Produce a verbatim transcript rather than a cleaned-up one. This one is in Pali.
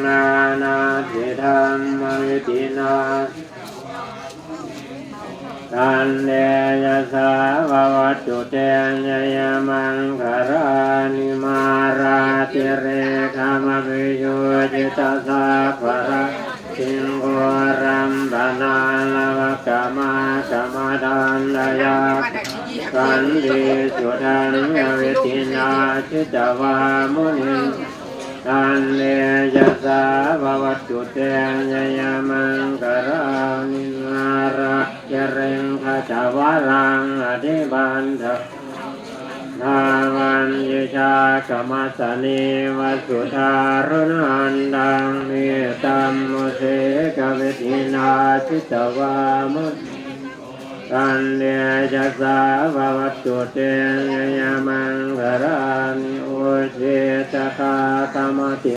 nānābhidhammavidhinā tantejasā bhavatu te jayamaṅgalāni. Mārātirekamabhiyujjhitasabbarattiṃ ghorampanāḷavakamakkhamathaddhayakkhaṃ khantīsudantavidhinā jitavā munindo tantejasā bhavatu te jayamaṅgalāni. Nāḷāgiriṃ gajavaraṃ atimattabhūtaṃ dāvaggicakkamasanīva sudāruṇantaṃ mettambusekavidhinā jitavā munindo tantejasā bhavatu te jayamaṅgalāni. Ukkhittakhaggamati